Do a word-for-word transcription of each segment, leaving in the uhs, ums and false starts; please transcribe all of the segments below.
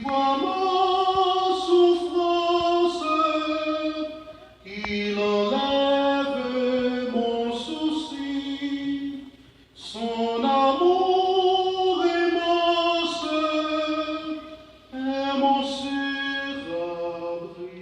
Toi ma souffrance, il enlève mon souci. Son amour immense est mon sûr abri.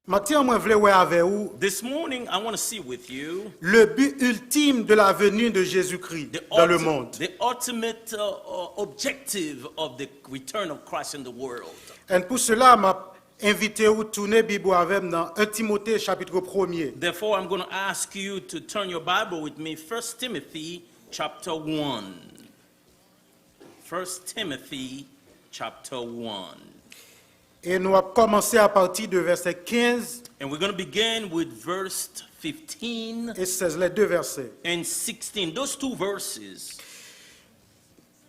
Maten an, mwen vle wè avè ou This morning, I want to see with you le but ultime de la venue de Jésus-Christ the, dans le ulti- monde. The ultimate uh, uh, objective of the return of Christ in the world. And pour cela, m ap envite ou tounen Bib ou avè m nan un Timote chapit premye. Therefore, I'm going to ask you to turn your Bible with me, First Timothy chapter one. First Timothy chapter one. E nou ap kòmanse apati de vèsè kenz And we're going to begin with verse fifteen e sèz, les deux versets. And sixteen. Those two verses.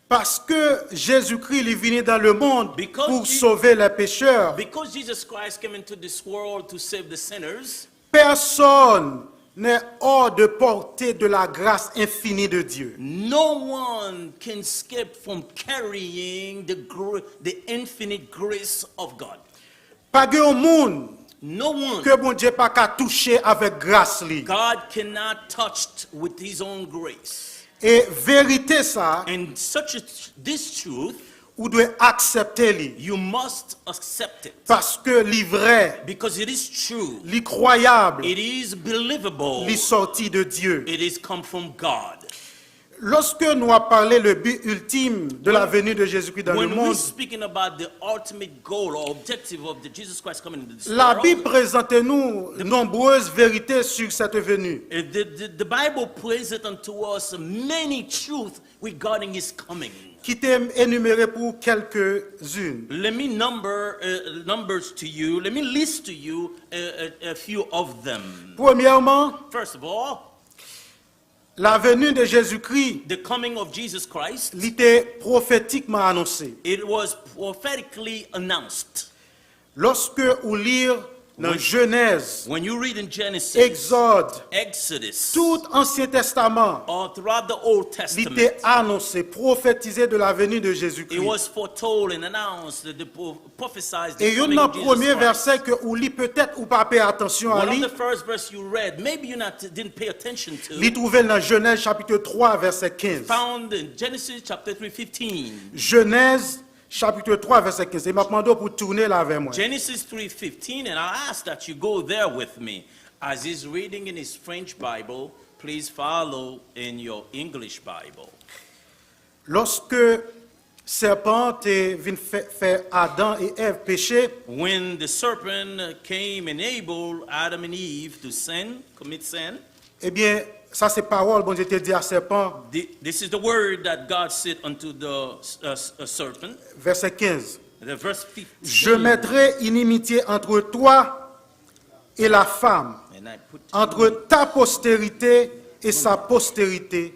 Paske Jezikri li vini dans le monde Because pou Je- sove les pécheurs, Because Jesus Christ came into this world to save the sinners, personne n'est hors de portée de la grâce infinie de Dieu. No one can escape from carrying the, gr- the infinite grace of God. Pa gen yon moun No one. Ke Bondye pa ka touche avèk gras li. God cannot touch with his own grace. E verite sa, And such a, this truth, ou dwe aksepte li. You must accept it. Paske li vrè, Because it is true. Li kwayab, It is believable. Li sòti de Dye. It is come from God. Lorsque nous parlons le but ultime de la venue de Jésus-Christ dans le monde, When we're speaking about the ultimate goal or objective of the Jesus Christ coming into this la Bible world, présente nous nombreuses vérités sur cette venue. Uh, the, the, the Bible presents unto us many truths regarding his coming. Ki te énuméré pour quelques-unes. Let me number uh, numbers to you. Let me list to you a, a, a few of them. Premièrement, First of all, la venue de Jésus-Christ, the coming of Jesus Christ, li te pwofetikman anonse. It was prophetically announced. Lorsque ou lir nan Genèse, When you read in Genesis, Exode, Exodus, tout Ansyen Testaman, All throughout the Old Testament, li te anonse, pwofetize de la venue de Jésus-Christ. It was foretold and announced that the pro- prophesies the coming of Jesus Christ. E youn nan premye vèsè ke ou li, petèt ou pa peye atansyon a li. One of the first verse you read, maybe you not didn't pay attention to. Li twouve l nan Genèse chapitre trois verset quinze. Found in Genesis chapter three fifteen. Genèse chapitre trois verset quinze. E m ap mande w pou w tounen la avè mwen. Genesis three fifteen, and I ask that you go there with me. As he's reading in his French Bible, please follow in your English Bible. Lorsque sèpan te vin fè, fè Adan e Èv peche, When the serpent came and enabled Adam and Eve to sin, commit sin, ebyen, sa se pawòl Bondye te di a sèpan. Thi- this is the word that God said unto the uh, s- uh, serpent. Vèsè kenz. The verse fifteen. Je mettrai inimitié entre toi et la femme, And I put entre ta postérité et sa postérité.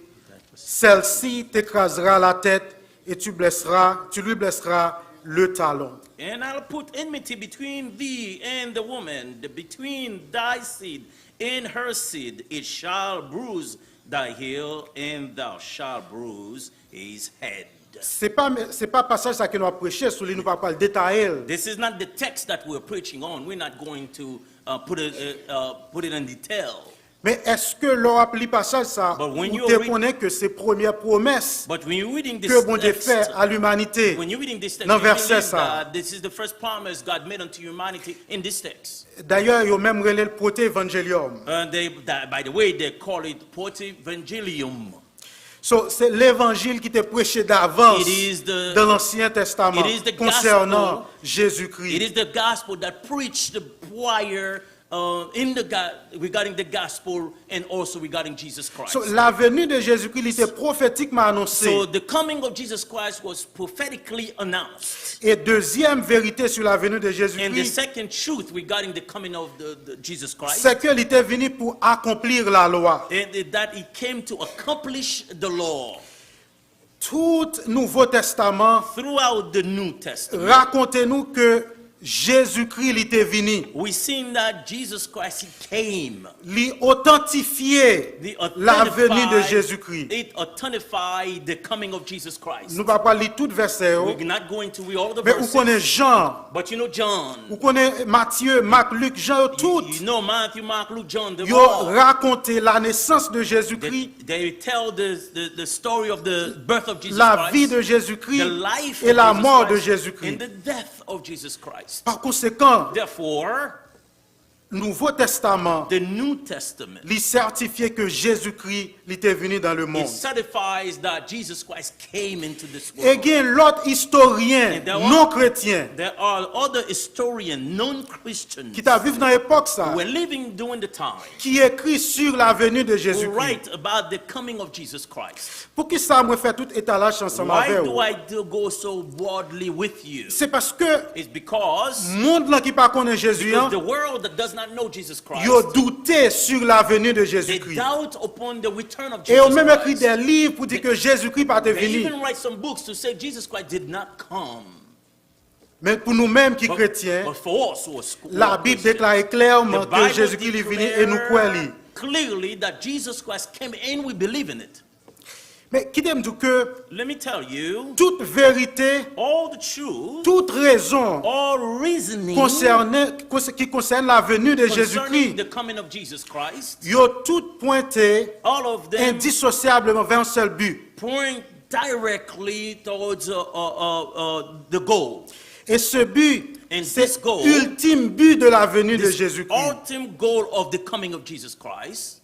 Celle-ci t'écrasera la tête et tu blesseras, tu lui blesseras le talon. And I'll put enmity between thee and the woman, the, between thy seed and her seed. It shall bruise thy heel, and thou shalt bruise his head. Se pa, se pa pasaj sa ke nou ap preche sou li, nou pa pral detaye l. This is not the text that we're preaching on. We're not going to uh, put, it, uh, uh, put it in detail. Men èske lè w ap li pasaj sa, But when ou you're te read- konnen ke se premyè pwomès But when you're reading this ke Bondye fè text, a limanite when you're reading this text, nan you vèsè believe sa? That this is the first promise God made unto humanity in this text. Dayè, yo menm rele l Proto-Evangelium. Uh, they, that, by the way, they call it Proto-Evangelium. So, se levanjil ki te preche davans It is the- dan Lansyen Testaman It is the konsènan gospel. Jezikri. It is the gospel that preached prior uh, in the God, regarding the gospel and also regarding Jesus Christ. So, la venue de Jésus-Christ, li te pwofetikman anonse. So the coming of Jesus Christ was prophetically announced. E dezyèm verite sur la venue de And the Jésus-Christ, second truth regarding the coming of the, the Jesus Christ, se ke li te vini pou akonpli lalwa. And that he came to accomplish the law. Tout Nouvo Testaman Throughout the New Testament, rakonte nou ke Jezikri li te vini. We seen that Jesus Christ, he came. Li otantifye The la venue de authentified, Jésus-Christ. It authentified the coming of Jesus Christ. Nou pa pral li tout vèsè yo. We're not going to read all the Men ou konnen verses. Jan, But you know John. Ou konnen Matye, Mak, Lik, Jan yo tout. You know Matthew, Mark, Luke, John, they Yo all rakonte la naissance de Jésus-Christ, they, they tell the, the, the story of the birth of Jesus la vie Christ, de Jésus-Christ the life et la of Jesus mort de Christ, Jésus-Christ. And the death of Jesus Christ. Par conséquent, Therefore, Nouveau Testament, the New Testament, li sètifye ke Jezikri li te vini dans le it monde. Certifies that Jesus Christ came into this E world. Gen lòt istoryen And there are- non kretyen There are other historians, non-Christians, ki ta viv nan epòk sa, who were living during the time, ki ekri sur la venue de who Jésus-Christ. Write about the coming of Jesus Christ. Poukisa mwen fè tout etalaj ansanm Why avè do ou? I do go so broadly with you? Se paske It's because mond lan ki pa konnen Jezi because an, the world that does not know Jesus Christ, yo doute sur la venue de they Jésus-Christ. Doubt upon the return of E yo Jesus menm ekri Christ. De liv pou di ke Jezikri pa te They vini. Even write some books to say Jesus Christ did not come. Men pou nou menm ki But, kretyen, but for us who are sc- who la are Bib Christian, deklare klèman the ke Bible Jezikri li vini e nou kwè li. declare clearly that Jesus Christ came and we believe in it. Men kite m di w ke Let me tell you, tout verite, all the truth, tout rezon all reasoning konsène, kons- ki konsène la venue de concerning Jésus-Christ, the coming of Jesus Christ, yo tout pwente all of them indisosyableman vè yon sèl bi. Point directly towards uh, uh, uh, uh, the goal. E se bi, And se this goal, ultime bi de la venue de This Jésus-Christ. Ultimate goal of the coming of Jesus Christ.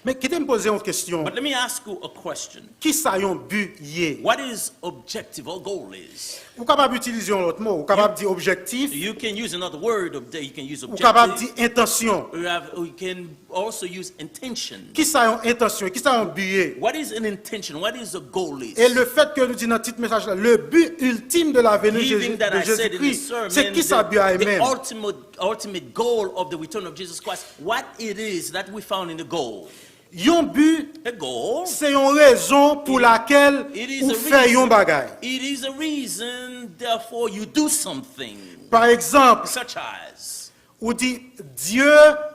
Men kite m poze yon kesyon. But let me ask you a question. Kisa yon bi ye? What is objective or goal is? Ou kapab itilize yon lòt mo. Ou kapab di objektif. You can use another word. Of, you can use Ou kapab objective. Di entansyon. You, have, you can also use intention. Kisa yon entansyon? Kisa yon bi ye? What is an intention? What is a goal is? E le fèt ke nou di nan tit mesaj la, le but ultime de la venue Given that de I said in the Jésus-Christ, sermon, se kisa bi a the, li the menm? Ultimate, ultimate goal of the return of Jesus Christ, what it is that we found in the goal. Yon bi, A goal, se yon rezon pou lakèl it is ou a fè yon reason. Bagay. It is a reason, therefore you do something. Pa egzanp, Such as, ou di, Dieu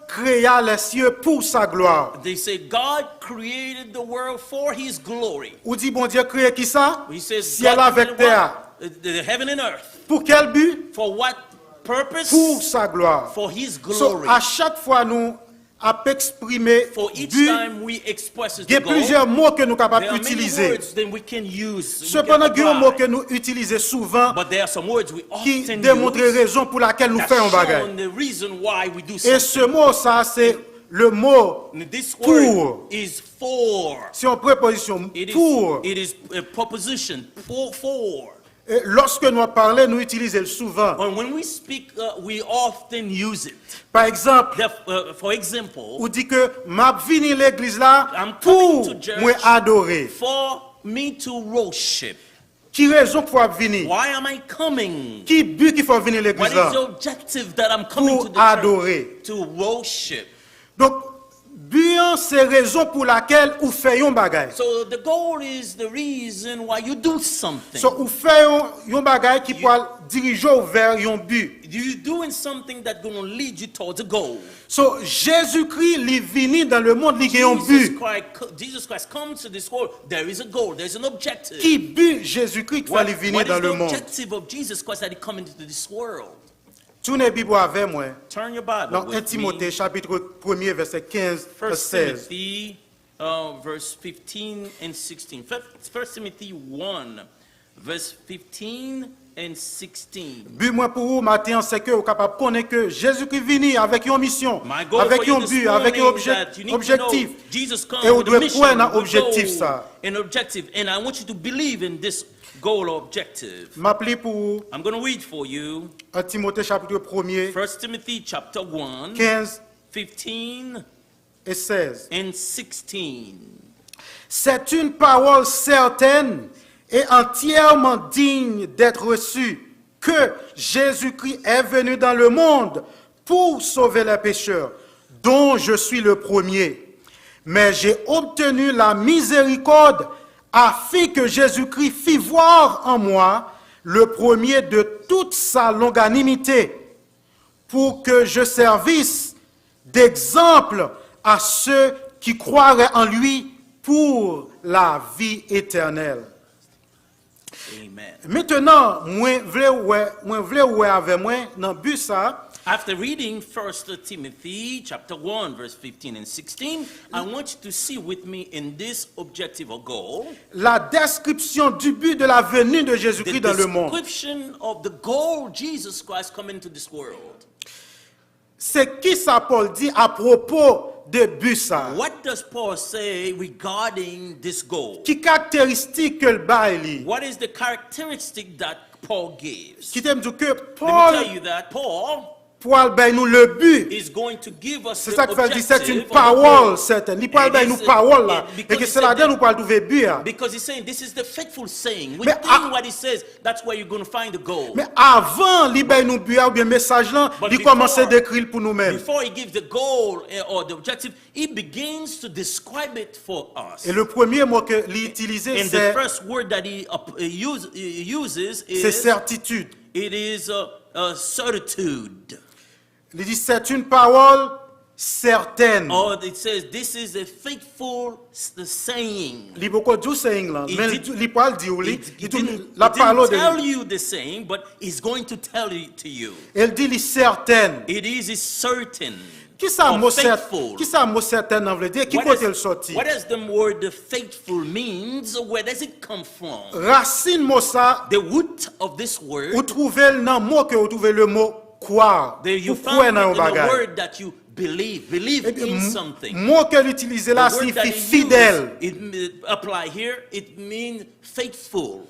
créa les cieux pour sa gloire. They say God created the world for his glory. Ou di Bondye kreye kisa? He says Syèl God avèk created tè a. What? Uh, the heaven and earth. Pou kèl bi? For what purpose? Pou sa glwa. For his So, glory. A chak fwa nou ap eksprime For each bi, time we express the gen goal, plizyè mo ke nou kapab there are many itilize. Words then we can use. We can Sepandan, gen yon mo apply. Ke nou itilize souvan But there are some words we ki often demontre use rezon pou lakèl nou that fè yon bagay. Show the reason why we do E se something. Mo sa se le mo And this pour. Word is for. Se yon preposition. It is, Pour. It is a preposition. For, for. E lòske nou ap pale, nou itilize l souvan. And when we speak, uh, we often use it. Pa egzanp, Theref- uh, for example, ou di ke m ap vini legliz la I'm coming pou to church mwen adore. For me to worship. Ki rezon k fè w ap vini? Why am I coming? Ki bi ki fè w vini What legliz is la? The objective that I'm coming Pou to the adore. Church to worship? Donk, bi an se rezon pou lakèl ou fè yon bagay. So the goal is the reason why you do something. So, ou fè yon, yon bagay ki pral dirije w vè yon bi. You're doing something that's going to lead you towards a goal. So, Jezikri, li vini dans le monde, li gen yon bi. Christ, Jesus Christ comes to this world. There is a goal. There's an objective. Ki bi Jezikri k fè li vini dans le monde? What is the objective of Jesus Christ that he come into this world? Tounen Bib ou avè mwen. Turn your Bible Nan with en Timote, me. Chapitre premier, verset quinze à First seize. Timothy, uh, verse fifteen and sixteen. Fir- First Timothy one, verse fifteen and sixteen. Bi mwen pou ou maten an, se ke ou kapab konnen ke Jezikri vini avèk yon misyon, My goal for avèk you yon this bi, avèk morning yon is objè- that you need to know objektif. Jesus comes E ou with a dwe mission, kwè nan with a objektif goal, sa. An objective, and I want you to believe in this goal or objective. M ap li pou ou I'm going to read for you en Timote chapitre premier, First Timothy chapter one, quinze fifteen et seize. And sixteen. C'est une parole certaine et entièrement digne d'être reçue que Jésus-Christ est venu dans le monde pour sauver les pécheurs, dont je suis le premier. Mais j'ai obtenu la miséricorde afin que Jésus-Christ fît voir en moi le premier de toute sa longanimité, pour que je servisse d'exemple à ceux qui croiraient en lui pour la vie éternelle. Amen. Mentnan, mwen vle wè, mwen vle wè avè mwen nan bi sa, After reading First Timothy chapter one, verse fifteen and sixteen, I want you to see with me in this objective or goal la description du but de la venue de the Jésus-Christ dans le monde. Description of the goal Jesus Christ coming to this world. Se ki sa Pòl di apwopo de bi sa? What does Paul say regarding this goal? Ki karakteristik ke l bay li? What is the characteristic that Paul gives? Kite m di w ke Let me Pòl tell you that Paul pral bay nou le bi. is going to give us Se the sa k fè l di se objective yon of the pawòl goal. Sèten. Li pral And bay it's, nou pawòl la. and E because ke it's se a ladan big- nou pral twouve bi a. Because he's saying this is the faithful saying. Mais Within ah- what he says, that's where you're going to find the goal. Men avan li bay nou bi a oubyen mesaj lan, But li kòmanse before- dekri l pou nou menm. Before he gives the goal eh, or the objective, he begins to describe it for us. E le premye mo ke li itilize And the se first word that he, uh, use, he uses se is sètitid. it is uh, uh, certitude. Li di c'est une parole certaine. Or it says this is a faithful s- the saying. Li poko di w saying lan, He men did- li pral di w li. It, Li it tou didn't, la it palo didn't de tell li. You the saying, but he's going to tell it to you. El di li sèten. It is certain. Kisa Or mo sèt, faithful. Kisa mo sèten an vle di? Ki What kote is- l soti? What is the word the faithful means? Where does it come from? Rasin mo sa, The root of this word, ou twouve l nan mo ke ou twouve le mo croire. there you Ou kwè found nan it yon in a bagay. Word that you believe. Believe Epi, in m- something. Mo ke l itilize la The word siyifi that he fidèl. Used, it m- apply here, it means faithful.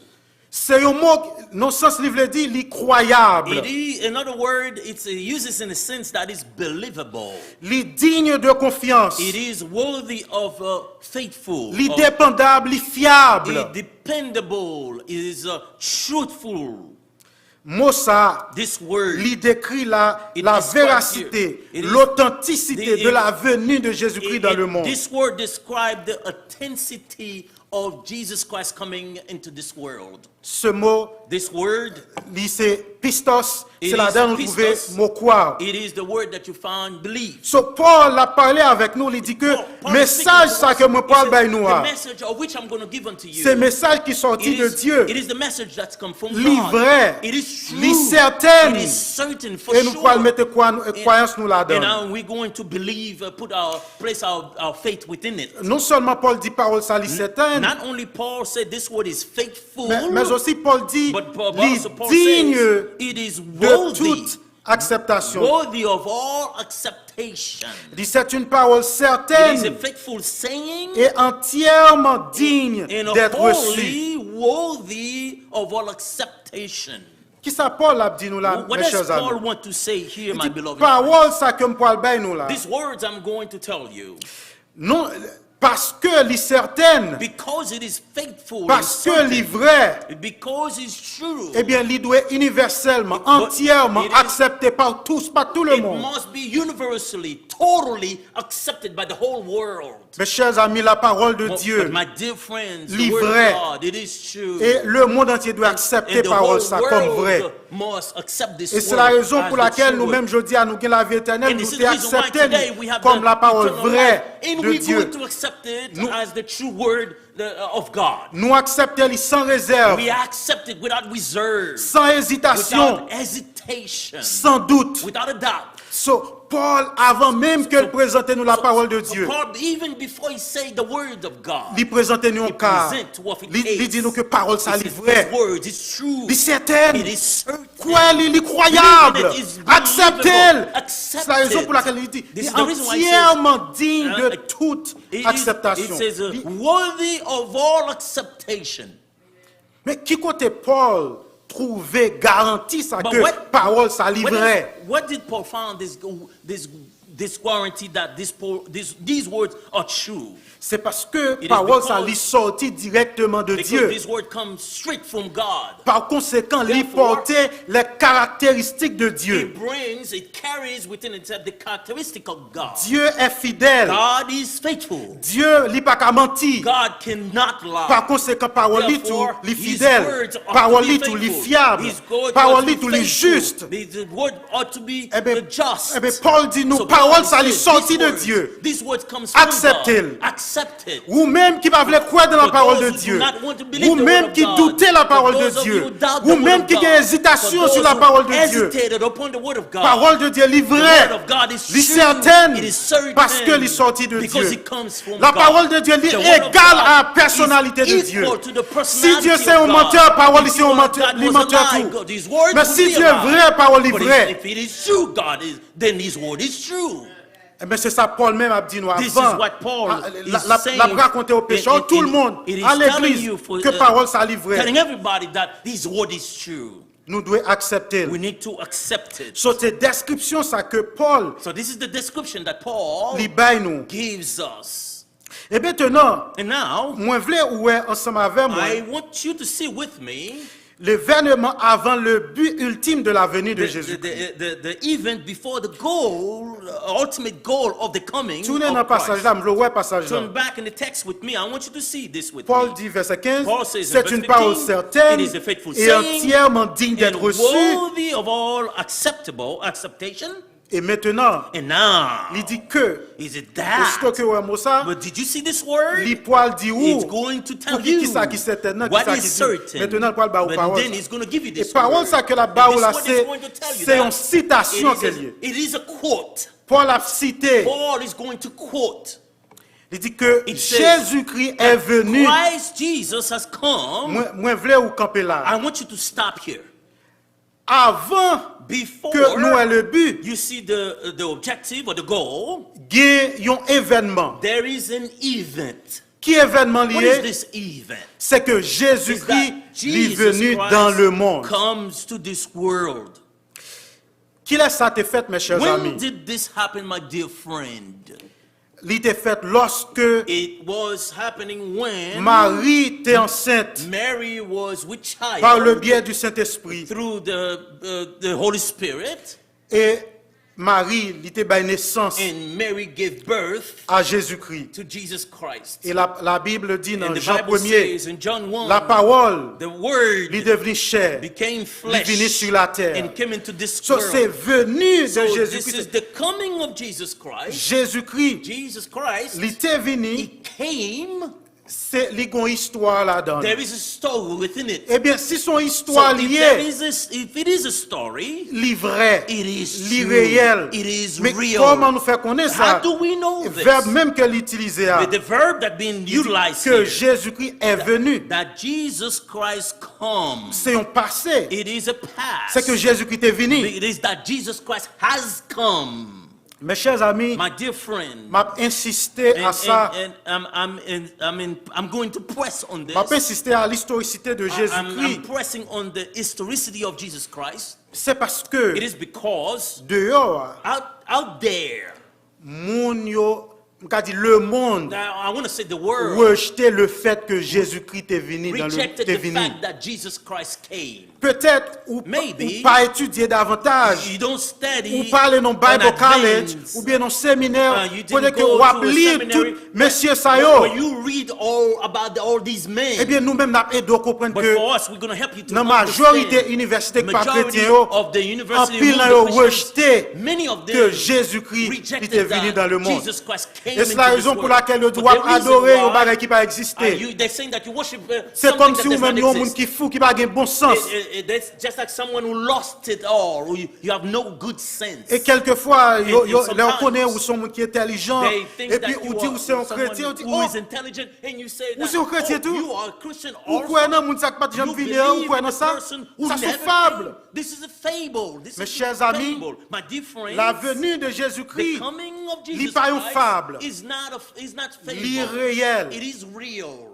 Se yon mo, nan sans li vle di, li kwayab. It is, in other words, it uses in a sense that is believable. Li digne de confiance. It is worthy of uh, faithful. Li Of- depandab, li fyab. It dependable, it is uh, truthful. Mo sa, This word, li dekri la, it la describes véracité, here. It is l'authenticité the- de la venue de Jésus-Christ it- dans le it- monde. This word describes the authenticity of Jesus Christ coming into this world. Ce mot, This word, li se pistos, It se is ladan nou twouve pistos. Mo croire. It is the word that you found believe. So, Pòl ap pale avèk nou, li di ke Paul, Paul is speaking mesaj to sa us. Ke mwen pral He bay said, nou the a, message of which I'm going to give unto you. Se mesaj ki sòti It de is, Dye. It is the message that's come from Li God. Vrè, It is true. Li sèten. It is certain for E nou pral sure. Mete kwa- kwayans nou And ladan. uh, we're going to believe, uh, put our place our, our faith within it. Non sèlman Pòl di pawòl sa li sèten, Not only Paul said this word is faithful, men, men osi Pòl di but, but li also Paul digne says it is de worthy, toute acceptation. Worthy of all acceptation. Li c'est une parole It is a certaine faithful saying et entièrement digne and d'être reçue. Wholly worthy of all acceptation. Kisa Pòl ap di nou la, What mes does chers Paul amis? Want to say here, Li my di, beloved pawòl friends? Sa ke m pral bay nou la, These words I'm going to tell you. Non, paske li sèten, Because it is faithful, paske li vrè, because it's true. Ebyen, li dwe inivèsèlman, antyèman aksepte pa tous, pa tout le It monde. Must be universally, totally accepted by the whole world. Mes chers amis, la parole de Dieu, But my dear friends, li the word vrè. Of God, it is true. E le monde entier doit accepter And the parole whole sa comme world vrai. Must accept this E se la word rezon as pou the laquelle true nou word. Menm jodi a nou gen lavi etènèl, And nou this is te the reason why aksepte today li we have kòm the la parole eternal vraie life. And De we're Dieu. Going to accept it as the true word uh, of God. Nou aksepte li san rezèv. We accept it without reserve, San ezitasyon, without hesitation, san dout. Without a doubt. So, Pòl, avan menm ke l prezante nou la parole de Dieu, Paul, even before he say the word of God, li prezante nou yon ka. Present what it Li, li is. Di nou ke pawòl sa He li says, vrè. This word is true. Li sèten. It is certain. Kwè li, li kwayab. Believe in it is Aksepte l. believable. Se la rezon pou laquelle li di This li is the reason why he antyèman says, digne uh, de toute It, it, acceptation. It says, uh, Li- worthy of all acceptation. Men ki kote Pòl twouve garanti sa But ke what- pawòl sa li What, vrè? Is, what did Paul find this, this This guarantee that this po- this, these words are true. Se paske pawòl sa li sòti dirèkteman de Dye. This word comes straight from God. Pa konsekan, li pòte lè karakteristik de Dye. It brings, it carries within itself the characteristic of God. Dye è fidèl. God is faithful. Dye li pa ka manti. God cannot lie. Pa konsekan, pawòl li tou li fidèl. Pawòl li tou li fyab. Pawòl li tou li jis. The word ought to be Ebyen, just. Ebyen, Pòl di nou pawòl sa li sòti de Dye. These words comes from Aksepte l. God. Accept it. Ou menm ki pa vle kwè nan la pawòl de Dye, ou menm ki doute la pawòl de Dye, ou menm ki gen ezitasyon sou la pawòl de Dye, pawòl de Dye li vrè, li sètèn, paske li sòti de Dye. La pawòl de Dye li egal a pèsonalite de Dye. Si Dye se yon mantè, pawòl li se yon mantè, li mantè tou. Men si Dye vrè, pawòl li vrè. Then his word is true. Ebyen, se sa Pòl menm ap di nou This is avan. what Paul A- is la- la- L ap saying. rakonte w peche w, And- tout and- moun, it is a telling legliz, you for- ke uh, pawòl sa li vrè. Telling everybody that this word is true. Nou dwe aksepte We l. Need to accept it. So, se deskripsyon sa ke Pòl So this is the description that Paul li bay nou. Gives us. E mentenan, And now, mwen vle ou wè ansanm avè I mwen want you to see with me levènman avan le but ultime de la venue de the, Jésus-Christ. the, the, the event before the goal, uh, ultimate goal of the coming Tounen of nan pasaj Christ. la, m vle w wè pasaj Turn la. Back in the text with me. I want you to see this with Pòl me. Di, vèsè kenz, Paul says in c'est verse une parole fifteen, certaine it is a faithful et saying entièrement digne and d'être reçue. Worthy of all acceptable acceptation. Et maintenant, And now, li di ke, is it osito that? Ke w wè mo sa, But did you see this word? Li pral di ou It's going to tell pou ki you kisa ki sètèn nan, what kisa is ki di. Certain. Mentenan, l pral ba ou But pawòl then sa. It's going to give you E this pawòl word. Sa ke l ap ba And ou la, this word se is going to tell you se yon that. Sitasyon It ke is, l ye. It is a quote. Pòl ap site, Paul is going to quote. Li di ke It says Jezikri est venu. Christ Jesus has come. Mwen, mwen vle ou kanpe la. I want you to stop here. Avan Before ke nou wè le but, you see the, the objective or the goal, gen yon evènman. There is an event. Ki evènman li What ye? Is this event? Se ke Is Jezikri that li Jesus venu Christ dans le monde. Comes to this world. Kilè sa te fèt, mes chers When amis? Did this happen, my dear friend? Li te fèt lòske It was happening when Mari te ansent Mary was with child par le biais du Saint-Esprit. Through the, uh, the Holy Spirit. E Mari, li te bay nesans And Mary gave birth a Jezikri. To Jesus Christ. E la, la Bib di nan Jan premye, John one, la pawòl, the word li devni chè, became li flesh vini sou latè. And came into this So, se world. Veni de So this Jezikri. Is the coming of Jesus Christ. Jezikri, Jesus Christ, li te vini, he came. Se, li gon istwa ladan. There is a story within it. Ebyen, si son istwa li ye, If it is a story, li vrè, it is li true. Reyèl. It is Men real. Kòman nou fè konnen sa? How do we know this? Vèb menm ke li itilize a, With the verb that being utilized ke here, Jezikri est venu. That Jesus Christ come. Se yon pase. It is a past. Se ke Jezikri te vini. It is that Jesus Christ has come. Mes chers amis, My dear friend, m ap ensiste a sa. And, and I'm, I'm, in, I'm, in, I'm going to press on this. M ap ensiste a listorikite de I- I'm, I'm Jezikri. Pressing on the historicity of Jesus Christ. Se paske It is because deyò a, out, out there, moun yo, m ka di lemonn, now I want to say the world rejte lefèt ke Jezikri te vini. Dan le, rejected te the vini. Fact that Jesus Christ came. Petèt ou, Maybe ou pa etidye davantaj. You don't study Ou pa ale nan Bible an College advance. Ou byen nan seminè Uh, you kote didn't ke go w ap to a li seminary tout mesye sa where, yo. Where you read all about all these men. Ebyen, nou menm n ap ede w konprann But ke for us, we're going to help you to nan majorite understand. Inivèsite k pa Majority kretyen yo, of the university anpil who nan the yo Christians, rejte many of them ke Jezikri rejected li te vini that dan lemonn. Jesus Christ came E se la into rezon this pou world. Lakèl yo di But w ap the reason adore yon why bagay ki pa egziste. Uh, you, they're saying that you worship uh, Se something kòmsi that ou does not menm yon moun exist. Ki fou, ki pa gen bon sans. It- it- it's just like someone who lost it all, who you, you have no good sense. E kèlkefwa, yo, And- yo, and lè yo konnen sometimes ou se yon moun ki entèlijan, They think epi that ou you di are ou se yon someone kretyen, ou di, who oh, is intelligent, and you say ou that, se yon kretyen oh, tou? You are a Christian Ou kwè also. Nan moun sa k pa t janm You vini an, ou believe kwè in nan the sa? Person who Sa se never fab. Came. This is a fable. This Mes is chers a amis, fable. My dear friends, la venue de Jésus-Christ, the coming of li Jesus pa yon Christ fab. Is not a, is not fable. Li reyèl. It is real.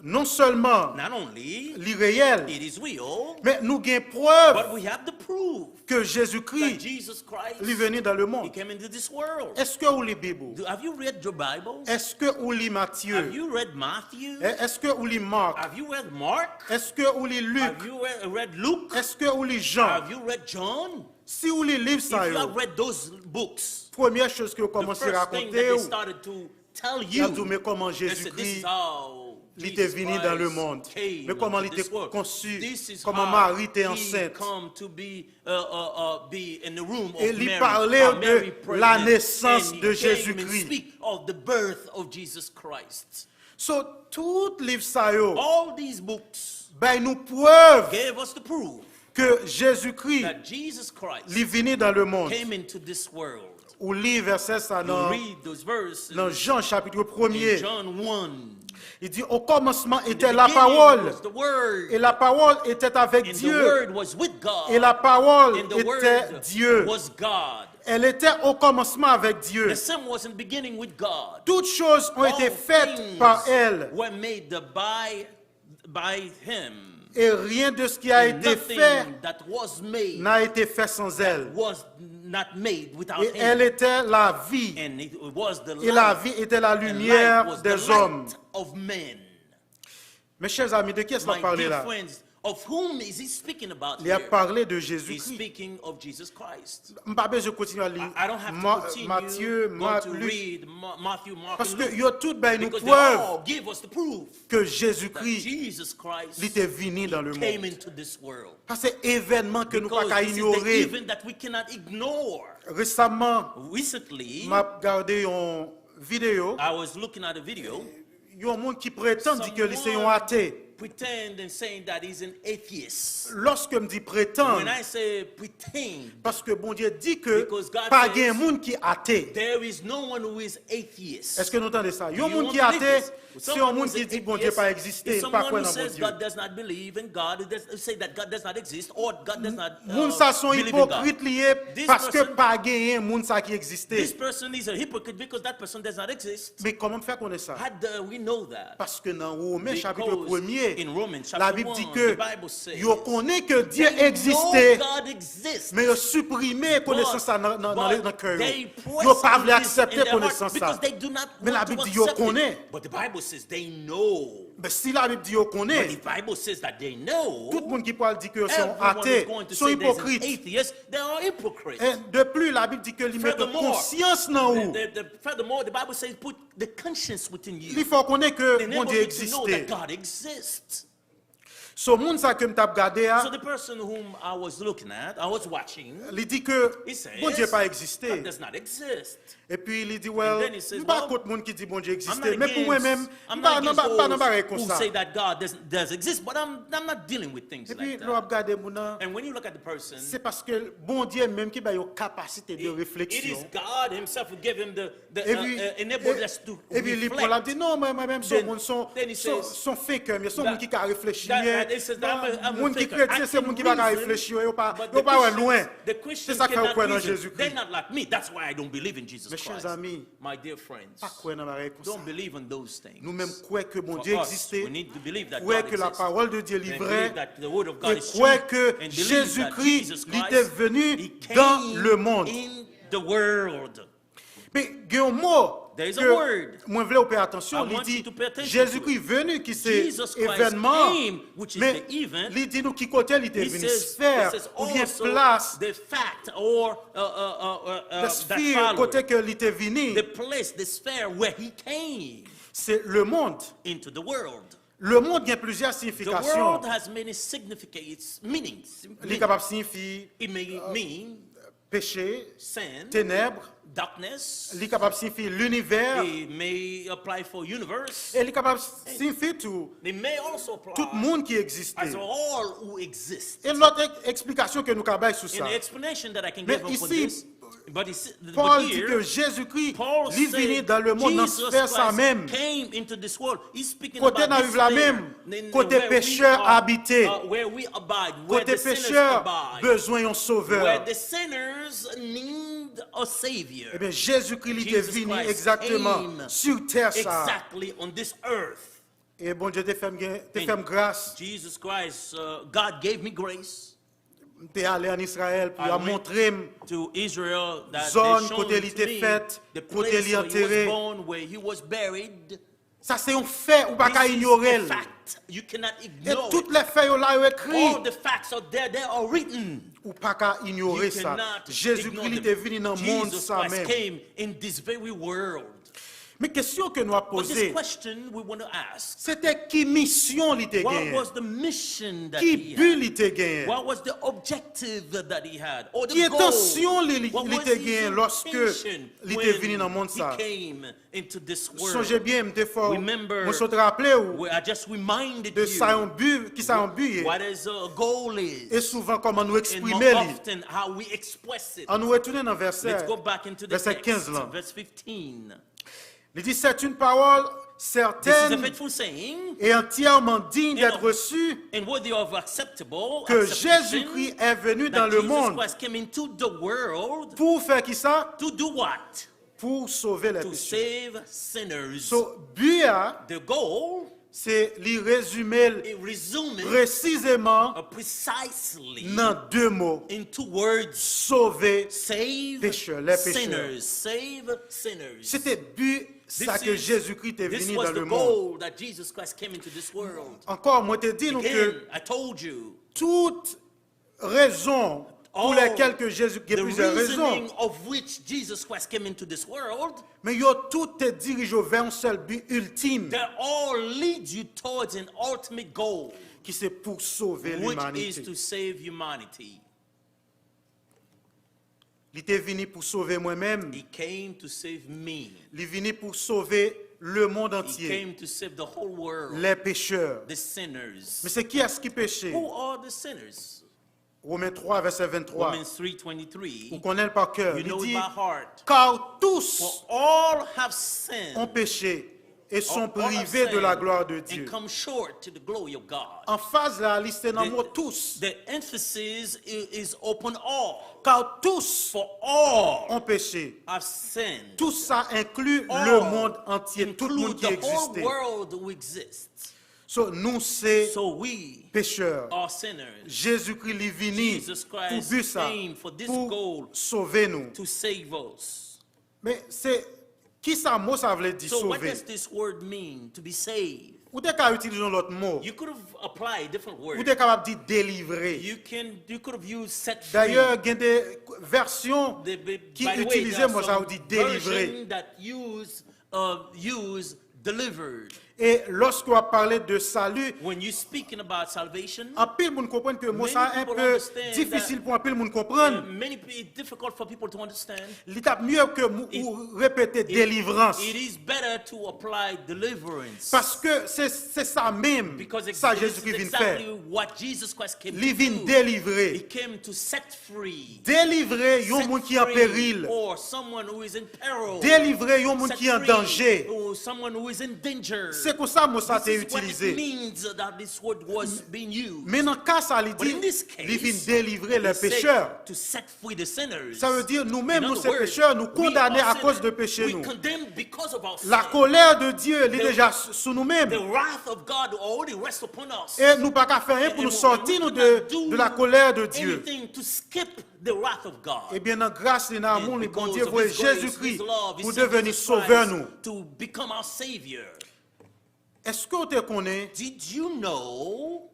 Non sèlman Not only li reyèl, it is real, men nou gen but prèv we have the proof ke Jezikri that Jesus Christ li vini nan le he mond. Came into this world. Èske ou li Bib ou? Do, have you read your Bible? Èske ou li Matye? Have you read Matthew? È- Èske ou li Mak? Have you read Mark? Èske ou li Lik? Have you read, read Luke? Èske ou li Jan? Have you read John? Si ou li liv If sa you yo, have read those books, premyè choz ke yo the kòmanse first thing that rakonte they ou, started to tell y ap you, di w men kòman they said, "This Jezikri is how li te Jesus vini dans le Christ monde, came men kòman li into te this world. konsi, This is kòman how Mari te he ansent. Come to be, uh, uh, uh, be in the room of E li Mary, pale how de Mary la pregnant, naissance and he de came and Jésus-Christ. Speak of the birth of Jesus Christ. So, tout liv sa yo All these books bay nou prèv gave us the proof ke Jezikri that Jesus Christ li vini dans le monde. Came into this world. Ou li vèsè sa You nan, read those verses nan Jan chapit in premye. John one. Li di, au commencement In the était la beginning parole, was the Word, et la parole était avec and the Dieu, Word was with God, et la parole and the était Word Dieu. Was God. Elle était au commencement avec Dieu. The same was in the beginning with God. Toutes choses ont été All faites things par elle, Were made by, by him. Et rien de ce qui a And été nothing fait that was made n'a été fait sans elle. Was not made without Et him. Elle était la vie. And it was the Et la light. Vie était la And lumière light was des the hommes. Light of men. Mes chers amis, de qui est-ce qu'il My parle dear là? Friends, of whom is he speaking about Il a here? Parlé de He's Jésus-Christ. Speaking of Jesus Christ. M pa bezwen kontinye a li. I, I don't have to Ma- continue Matye, going Mak, to Lik. Read Ma- Matthew, Mark, Paske and Luke. Yo tout bay nou Because they prèv all give us the proof ke that Jezikri Jesus Christ li te vini dans le came monde. Into this world. Sa se evènman ke nou pa Because ka this is the inyore. Event that we cannot ignore. Resamman, Recently, m ap gade yon videyo. I was looking at a video. Yon moun ki pretann di ke li se yon ate. Pretend and saying that he's an atheist. Lòske m di pretann, When I say pretend, paske Bondye di ke Because God pa says gen moun ki ate. There is no one who is atheist. Èske nou tande sa? Do Yon you moun want ki to ate, believe this? Se yon Someone moun who's ki an di Bondye atheist pa egziste, is li pa someone kwè who nan says Bondye. God does not believe in God, does, say that God does not exist, or God does not uh, Moun sa se yon believe in God. Ipokrit li ye, This paske person- pa genyen moun sa ki egziste. This person is a hypocrite because that person does not exist. Men kòman m fè konnen sa? How do we know that? Paske nan Women chapit Because premye, in Romans chapter Labib di one, ke the Bible says yo konnen ke Dye they know egziste, God exists, men yo siprime konesans sa nan, nan, nan, but, nan kè but yo. they press Yo pa vle on this in aksepte their heart konesans sa. Because they do not Men want to Labib di yo accept it. Konnen. But the Bible says they know. Men si Labib di yo But konnen, the Bible says that they know. Tout moun ki pral di ke yo se yon Everyone ate, is going to se yon say there's an ipokrit. Atheist. They are hypocrites. E de pli, Labib di ke li mete Furthermore, konsyans nan ou. The, the, the, furthermore, the Bible says put the conscience within you. Li fè w konnen ke Enable Bondye you to know egziste. That God exists. So, moun sa ke m t ap gade a, So the person whom I was looking at, I was watching, li di ke he says, Bondye pa egziste. God does not exist. Epi li di, well, And then he says, m pa well, kont moun ki di Bondye I'm egziste, not men pou mwen against, menm, I'm m pa not nan against ba- m pa nan bagay those who konsa. Say that God does, does exist, but I'm, I'm not dealing with things Epi like lè w ap that. Gade moun nan, And when you look at the person, se paske Bondye menm ki ba yo kapasite de it, it is refleksyon. God himself who gave him the, the Epi, uh, uh, enabled us to epi li pran l ap reflect. Di, non, mwen, mwen menm se yon Then- moun, se yon- then he se yon- says- se yon fenkè, men se yon moun ki ka reflechi. That- Men that- it says that I'm a- I'm a moun ki thinker. kretyen, I se can moun ki pa ka reason, reflechi yo, yo pa, but yo the pa wè Christians- lwen. The Christians Se sa k fè yo cannot kwè nan reason. Jezikri. They're not like me. That's why I don't believe in Jesus Mes chers Christ. Amis, My dear friends, pa kwè nan bagay konsa. Don't believe in those things. Nou menm kwè ke For Bondye us, egziste, we need to believe that kwè God ke la exists. parole de Dieu li And vrè, believe that the word of God e is kwè true. Ke And believe that Jezikri Jesus li Christ, te venu he dans came le monde. In the world. Men gen yon mo There is a ke word. Mwen vle w pay atansyon, I li want di, you to pay attention to Jezikri it. Venu ki se Jesus Christ evènman, came, which is men the event. Li di nou ki kote li te He vini, says, sfè this is oubyen also plas, the fact or uh, uh, uh, uh, uh, the that sphere, followed. Kote ke li te vini. The place, the sphere where he came. Se le monde. Into the world. Le monde gen plizyè The siyifikasyon. World has many significance, meanings. Li kapab siyifi It may mean peche, sin, tenèb, darkness. Li kapab siyifi linivè. It may apply for universe. E li kapab siyifi tou It may also apply tout moun ki egziste. As all who exist. E lòt ek- eksplikasyon ke nou ka bay sou And sa. The explanation that I can Men give upon isi, this, but it's, but Pòl di ke here, Jezikri Paul li vini said, dan le mond nan Jesus sfè sa Christ menm. Came into this world. He's speaking Kote about n ap this viv la sphere, menm, then kote where we pechè are, abite, uh, where we abide, where kote the sinners pechè abide, bezwen yon where sovè. The sinners need a savior. Ebyen, Jezikri li te Jesus vini Christ egzakteman came sou tè sa. Exactly on this earth. E Bondye te fè m gen, te fè m gras. Jesus Christ, uh, God gave me grace. M te ale ann Izrayèl pou yo montre m to Israel that zòn kote li te fèt, kote li antere. Where he was buried. Sa se yon fè ou pa ka inyore l. You cannot ignore. E tout lè fè yo la yo ekri. All the facts are there, they are written. Ou pa ka inyore sa. Jezikri li te vini nan mond sa menm. Came in this very world. Men kesyon ke nou ap poze, se te ki misyon li te genyen? Ki bi li te genyen? Ki entansyon li, li te genyen lòske li te vini nan mond sa? Sonje byen, m te fè w, mwen sot raple w de sa yon bi, ki sa yon bi ye. E souvan kòman nou eksprime li. Ann nou retounen nan vèsè, vèsè kenz lan. Li di, c'est une parole certaine et entièrement digne d'être reçue que Jésus-Christ est venu dans le monde pour faire qui ça? Pour sauver les pécheurs. So, bi a, se li rezime l presizeman nan de mo, sove pechè, les pécheurs. Se te bi sa ke Jezikri te vini nan lemonn. Ankò, mwen te di nou ke tout rezon pou lèkèl ke Jezi, gen plizyè rezon, men yo tout te dirije w vè yon sèl bi iltim, ki se pou sove limanite. Li te vini pou sove mwen menm. Li vini pou sove lemonn antye, les pécheurs. Men se kiyès ki peche? Women twa, vèsè venntwa. Ou konnen l pa kè. Li di, car tous ont péché et sont privés de la gloire de Dieu. Anfaz la, li se nan mo tous. Car tous ont péché. Tous sa enkli lemonn antye, tout moun ki egziste. So, nou se pechè. Jezikri, li vini pou bi sa, pou sove nou. Men se, kisa mo sa vle di, sove? Ou te ka itilize yon lòt mo. Ou te kapab di delivre. Dayè, gen de vèsyon ki itilize mo sa, yo di delivre. E lòske w ap pale de sali, anpil moun konprann ke mo sa a enpe difisil pou anpil moun konprann. Li t ap mye ke ou repete delivrans. Paske se sa menm sa Jezikri vin fè. Li vin delivre. Delivre yon moun ki an peril. Delivre yon moun ki an danje. Se konsa mo sa te itilize. Men nan ka sa, li di, li vin delivre les pécheurs. Sa vle di, nou menm, nou se pechè, nou kondane akoz de peche nou. La colère de Dieu, li deja sou nou menm. E nou pa ka fè anyen pou nou sòti nou de, de la colère de Dieu. Ebyen, nan gras li, nan amou li, Bondye voye Jezikri pou deveni sovè nou. Èske w te konnen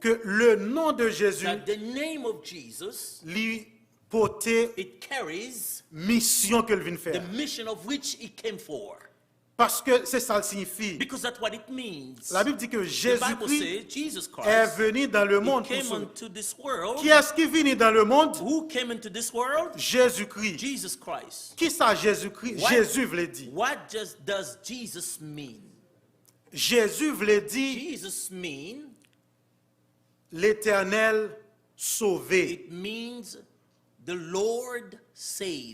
ke le nom de Jésus, li pote misyon ke l vin fè a? Paske se sa l siyifi. Labib di ke Jezikri est venu dans le monde pour sauver. Kiyès ki vini dans le monde? Jezikri. Kisa Jezikri, Jezi vle di? Jezi vle di Letènèl sove.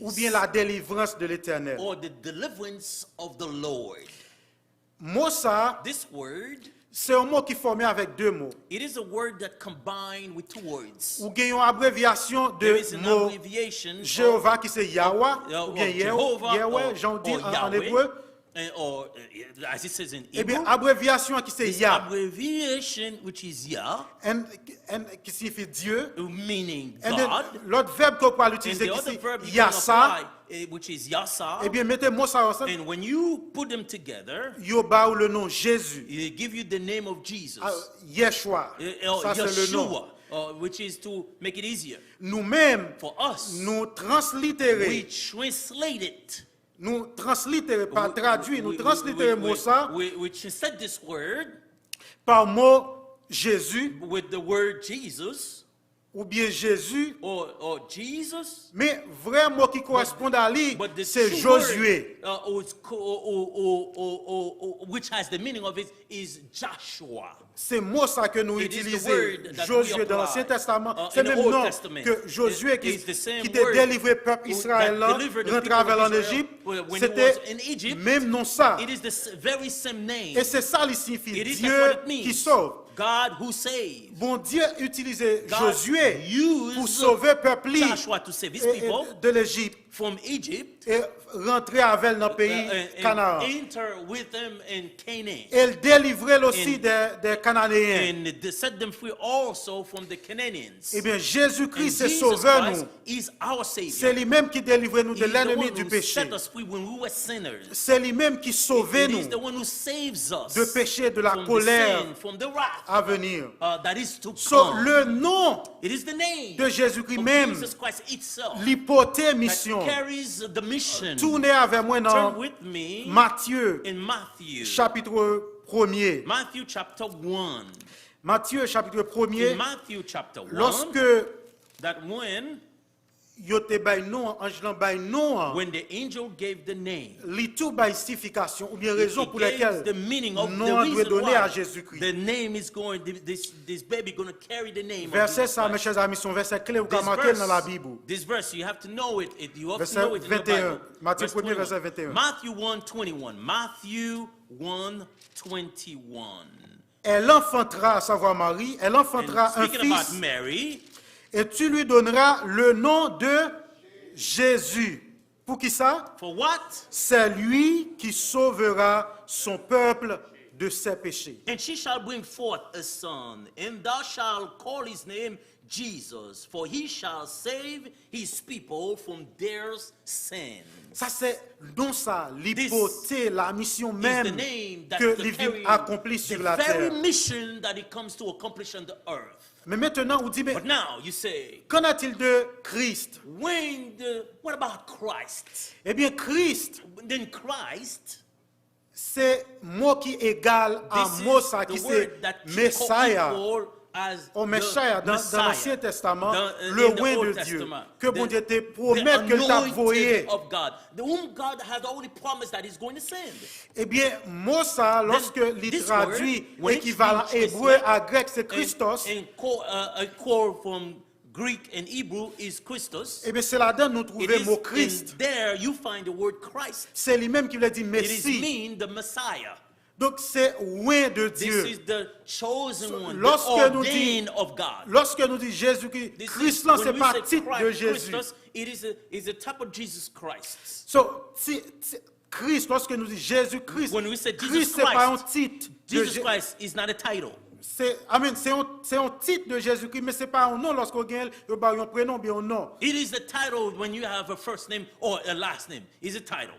Oubyen la délivrance de l'Éternel. Mo sa a, se yon mo ki fòme avèk de mo. Ou gen yon abrevyasyon de mo Jewova ki se Yawa, oubyen Yewè, jan w di an ebre. And, or, uh, as it says in Ebyen, Hebrew, abrevyasyon an ki se this Yah, abbreviation, which is Yah, and, and ki siyifi Dye, meaning and then God, lòt vèb ke w pral and itilize the ki other se verb you're gonna Yasa, apply, eh, which is Yasa. Ebyen, mete mo sa yo ansanm, And when you put them together, yo ba ou le non Jezi, they give you the name of Jesus. Ah, Yeshua. Eh, or Sa se le non. Yeshua, uh, which is to make it easier. Nou menm, For us, nou translitere, we translate it. Nou translitere, pa We, tradui, nou we, we, translitere we, mo sa we, we translate this word pa mo Jezi with the word Jesus oubyen Jezi. Or, or Jesus. Men vrè mo ki koresponde a li, But the se true Jozye. Word, uh, is co-, or, or, or, or, or, or, which has the meaning of it, is Joshua. Se mo sa ke nou It is the itilize, word that we Jozye dan apply, Ansyen Testaman, uh, se in the menm Old non Testament. Ke It Jozye ki, is the same ki te word delivre pèp who, Izrayèl that la, delivered the rantre people avè l of ann Israel Ejip, when, when se he te was in Egypt. Menm non sa. It is the s-, very same name. E se sa li siyifi, It is, that's what Dye it means. Ki sove. God who saves. Bondye itilize God Jozye pou used sove pèp li, Joshua to save his e, e, people de Lejip. From Egypt, E rantre avè l nan peyi uh, and, and Kanaan. Enter with them in Canaan. E l delivre l osi And, de, de Kananeyen. And they set them free also from the Canaanians. Ebyen, Jezikri And se Jesus Sovè Christ nou. Is our Savior. Se li menm ki delivre nou de He's the lènmi one di who peche. Set us free when we were sinners. Se li menm ki sove It is nou the one who saves us de peche, de la from the colère sin, from the wrath, à venir. Uh, that is to So, come. Le non It is the name de Jezikri of menm, Jesus Christ itself li pote that misyon. Carries the mission. Tounen avè mwen nan Turn with me Matye, in Matthew, chapit premye. Matthew chapter one. Matye, chapit premye. In Matthew chapter one, Lòske that when yo te bay non an, anj lan bay non an, when the angel gave the name, li tou bay siyifikasyon oubyen rezon pou lèkèl non an dwe done a Jezikri. The name is going, this, this baby gonna carry the name of Jesus Christ. Vèsè sa, mes chers amis, se yon vèsè kle ou ka make l nan Labib ou. This verse, you have to know it, it, you have to know it in your Bible. Matye premye, vèsè venteyen. Matthew one twenty-one. Matthew one twenty-one. Elle enfantera, à savoir Marie, elle enfantera un fils, et tu lui donneras le nom de Jésus. Pour qui ça? For what? C'est lui qui sauvera son peuple de ses péchés. And she shall bring forth a son, and thou shalt call his name Jesus, for he shall save his people from their sins. Sa se non sa li pote la misyon menm ke li vin akonpli sou latè. This is the name that carry the very mission that he comes to accomplish on the earth. Men mentenan ou di, men, But now you say, qu'en est-il de Christ? When the, what about Christ? Ebyen, Kris, Then Christ se mo ki egal a mo sa ki se Mesaya, o Meshaya, dan, dan Ansyen Testaman, le Oint de Dieu, ke Bondye te pwomèt ke l t ap voye. Whom God has already promised that he's going to send. Ebyen, mo sa, lòske li tradui ekivalan ebre a grèk, se Christos. And, and call, uh, a call from Greek and Hebrew is Christos. Ebyen, se ladan nou twouve mo Kris. It is in there you find the word Christ. Se li menm ki vle di Mesi. It is mean the Messiah. Donk, se Oint de Dieu. This is the chosen one, the ordained of God. Lòske nou di Jezikri, Kris lan se pa tit de Jezi. This is, when we say Christ, Christos, it is a, is a type of Jesus Christ. So, ti, ti, Kris, lòske nou di Jezi Kris, Kris se pa yon tit. When we say Jesus Christ, Jesus Christ is not a title. Se, I mean, se yon, se yon tit de Jezikri, men se pa yon non. Lòske w genyen l, yo ba w yon prenon oubyen yon non. It is a title when you have a first name or a last name. It's a title.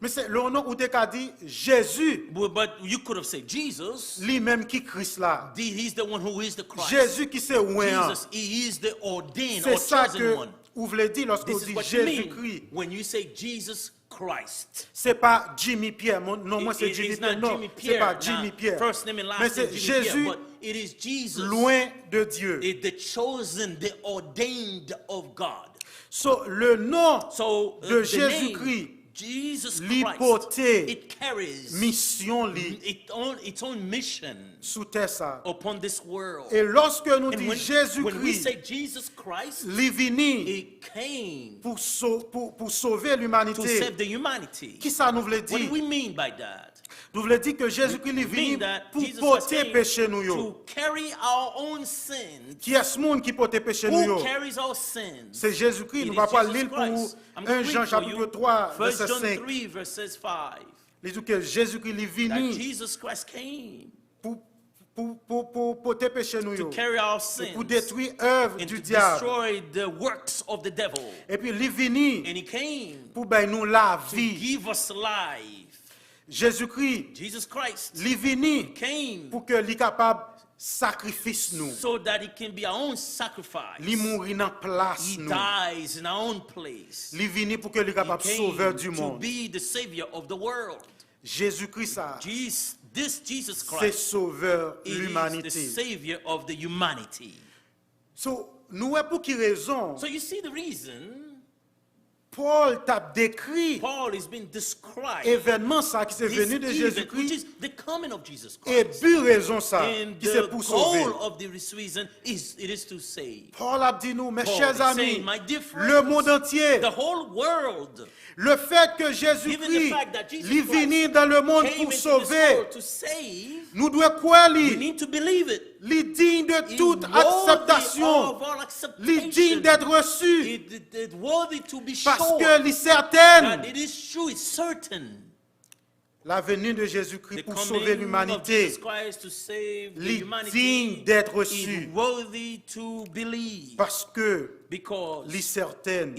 Men se le non ou te ka di Jezi. But, but you could have said Jesus. Li menm ki Kris la. The, he's the one who is the Christ. Jezi ki se Oint an. Jesus, he is the ordained or chosen one. Se sa ke ou vle di lòske w di Jezikri. This is what you mean when you say Jesus Christ. Se pa Jimmy Pierre, mon, non mwen se Jimmy Pierre. Non, se pa Jimmy Pierre. First name and last name Jimmy Pierre, but it is Jesus. Men se Jezi, Oint de Dieu. Is the chosen, the ordained of God. So, le non de Jezikri, li pote misyon li sou tè sa. So, the name, Jesus Christ, it carries, mm, it, it, it own, its own mission. E lòske nou di Jezikri, when we say Jesus Christ, li vini, he came pou so-, pou, pou sove limanite. To save the humanity. Kisa nou vle di? What do we mean by that? Nou vle di ke Jezikri li vini pou pote peche nou yo. We mean that Jesus Christ came to carry our own sins. Kiyès moun ki pote peche nou yo? Who carries our sins? Se Jezikri. Nou va pral li l pou ou. It is Jesus Christ. I'm gonna read for you. First John three, verses five. Jan chapit twa, vèsè senk. Li di ke Jezikri li vini pou, pou, pou, pou pote peche nou yo, e pou detwi èv di dyab, epi li vini pou bay nou lavi. Jezikri, li vini pou ke li kapab sakrifis nou. Li mouri nan plas nou. Li vini pou ke li kapab sovè di mond. Jezikri sa, se sovè limanite. So, nou wè pou ki rezon Pòl t ap dekri evènman sa ki se veni de Jezikri e bi rezon sa ki se pou sove. Pòl ap di nou, mes chers amis, le monde entier, le fait que Jésus-Christ li vini dans le monde pour sauver, nou dwe kwè li. Li digne de toute acceptation. Li digne d'être reçu. Parce que li certaine. La venue de Jésus-Christ pour sauver l'humanité, li digne d'être reçu. Parce que li certaine.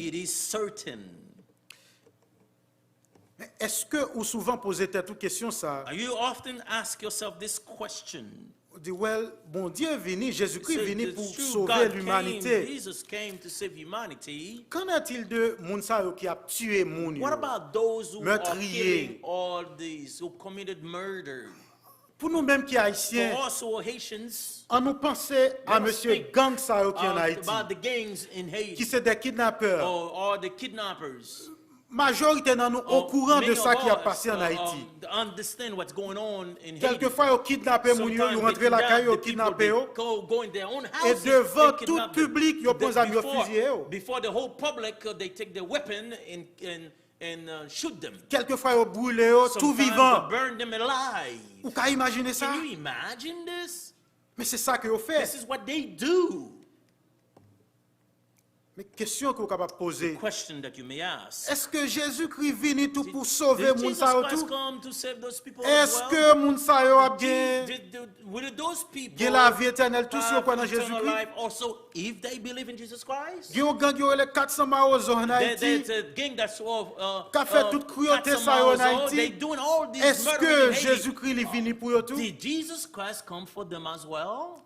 Men èske ou souvan poze tèt ou kesyon sa a? Ou di, well, Bondye vini, Jezikri vini pou sove limanite. Qu'en est-il de moun sa yo ki ap tiye moun yo, mètriye? Pou nou menm ki Ayisyen, ann nou panse a mesye gang sa yo ki ann Ayiti, ki se de kidnapè. Majorite nan nou okouran de sa ki ap pase ann Ayiti. Kèlkefwa yo kidnape moun yo, yo rantre lakay yo, yo kidnape yo, e devan tout piblik, yo pran zam, yo fiziye yo. Kèlkefwa yo brile yo tou vivan. Ou ka imajine sa? Men se sa ke yo fè. Men kesyon ke w kapab poze, èske Jezikri vini tou pou sove moun sa yo tou? Èske moun sa yo ap gen, gen lavi etènèl tou si yo kwè nan Jezikri? Gen yon gang yo rele kat san Mawozo ann Ayiti, k ap fè tout kriyote sa yo ann Ayiti. Èske Jezikri li vini pou yo tou?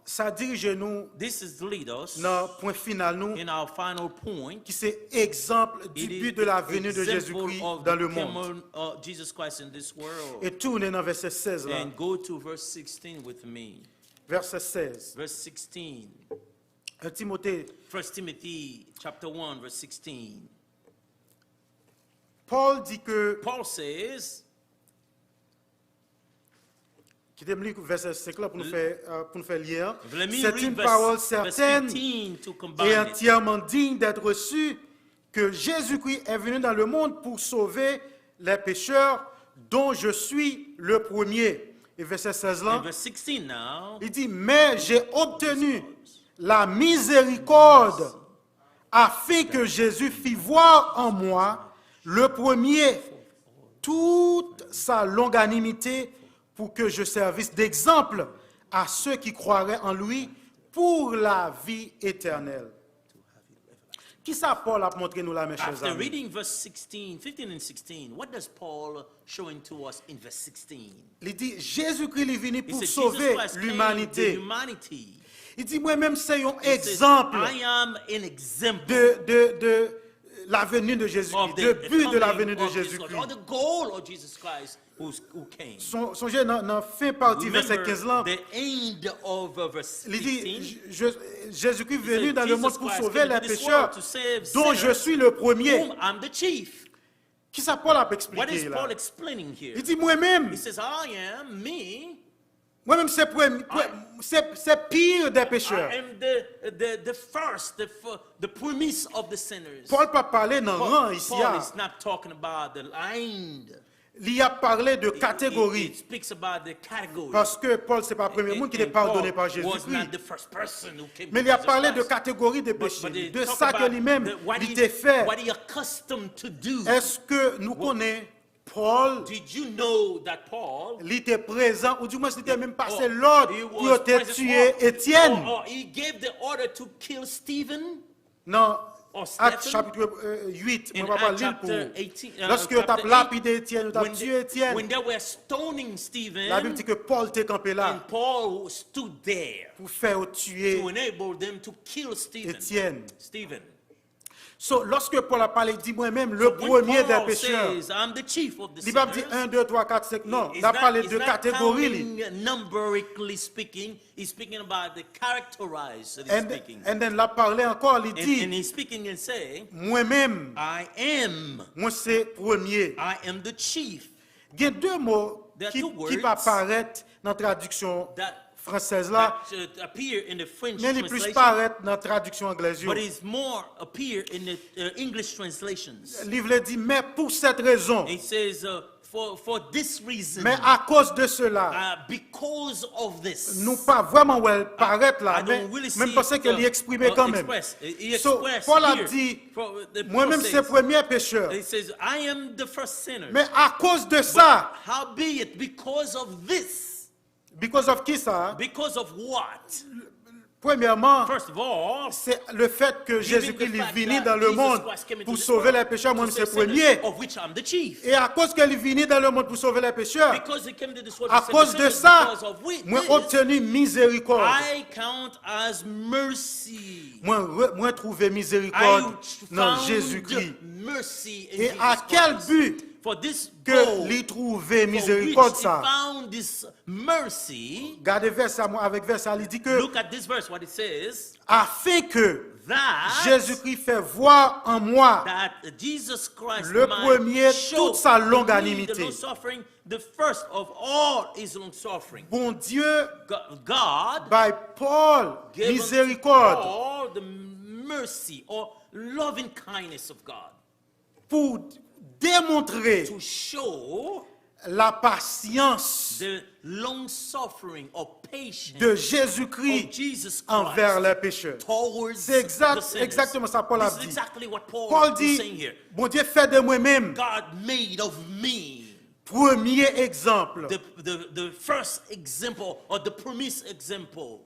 Sa dirije nou nan pwen final nou, ki se egzanp du but de la venue de Jésus-Christ dans le monde. E tounen nan vèsè sèz la. Vèsè sèz. Timote. Pòl di ke Kite m li vèsè senk lan pou nou fè, euh, pou nou fè lyen an. C'est une parole certaine et entièrement digne d'être reçue que Jésus-Christ est venu dans le monde pour sauver les pécheurs, dont je suis le premier. E vèsè sèz lan, li di, mais j'ai obtenu la miséricorde afin que Jésus fît voir en moi le premier toute sa longanimité pour que je servisse d'exemple à ceux qui croiraient en lui pour la vie éternelle. Kisa Pòl ap montre nou la, mes chers amis? Li di, Jezikri li vini pou sove limanite. Li di, mwen menm se yon egzanp de, de, de la venue de Jésus-Christ, de but de la venue de Jésus-Christ. Sonje nan, nan fen pati vèsè kenz lan, li di, Jezikri venu dans le monde pour sauver les pécheurs, dont je suis le premier. Kisa Pòl ap eksplike la? Li di, mwen menm, mwen menm se premye, se, se pire de pechè. Pòl pa pale nan ran isi a. Li ap pale de kategori. Paske Pòl se pa premye moun ki te padone pa Jezikri. Men li ap pale de kategori de peche, de sa ke li menm li te fè. Èske nou konnen Paul, Did you know that Paul, li te prezan, ou dimwens li te menm pase oh, lòd he pou yo was te present tiye for, Etienne. Or, or he gave the order to kill Stephen Nan or Ak Stephen chapit uit, in mwen pa pral Acts li l pou chapter ou. eighteen, uh, Lòske yo t ap chapter eight, lapide Etienne, yo t ap when tiye they, Etienne, when they were stoning Stephen, Labib di ke Paul te kanpe la and Paul stood there pou fè yo tiye to enable them to kill Stephen. Etienne. Stephen. So, lòske Paul ap pale, li di mwen menm, le So when premier des Paul pécheurs. Says, "I'm the chief of the Li p ap di sinners," un, deux, trois, quatre, cinq. Non, He's l ap not, pale he's de not kategori li. Counting numerically speaking. He's speaking about the characterized And, speaking. And then l ap pale ankò, li And, di, and he's speaking and say, mwen menm, "I am, mwen se premye. I am the chief." Gen de mo There are ki, two ki pa words parèt nan tradiksyon that, fransèz la, that uh, appear in the French men li plis translation, parèt nan tradiksyon anglèz yo. But it's more appear in the uh, English translations. Li vle di, mais pour cette raison. He says, uh, for, for this reason, Men akoz de sela, uh, because of this, nou pa vrèman wè l parèt la, I men, don't really men see m panse it, ke li uh, eksprime uh, kanmenm. Express. He So, expressed Paul ap here di, for the mwen menm se process. Premye pechè. He says, "I am the first sinner." Men akoz de sa, Howbeit, because of this, because of ki sa? Because of what? Premyèman, First of all, se le fèt ke given Jezikri the li fact vini that dan le Jesus mond Christ came into pou this sove world lè pechè, to mwen m se save premye. Sinners, of which I'm the chief. E akoz ke li vini dan le mond pou sove lè pechè, Because he came to this world to save akoz the de sinners, sa, because of which mwen obteni mizerikòd. I count as mercy. Mwen re- mwen twouve I mizerikòd nan found Jezikri. Mercy in E Jesus a kèl Christ. But For this ke goal, li twouve for mizerikòd which he sa? Found this mercy. Gade vèsè a mwen avèk vèsè a, li di ke, Look at this verse, what it says. Afin que That, Jésus-Christ fait voir en moi that Jesus Christ le might premier show toute sa in me the longanimité. Long suffering, the first of all his long suffering. Bon Dieu Go- God bay Paul gave unto mizerikòd Paul the mercy or loving kindness of God pou démontrer to show la patience the long suffering or patience de Jésus-Christ of Jesus envers Christ les pécheurs. Towards C'est exact- the sinners. Exactement ça Paul a This is dit. Exactly what Paul, Paul is dit, saying here. Bon Dieu fait de moi-même God made of me premier exemple the, the, the first example or the promised example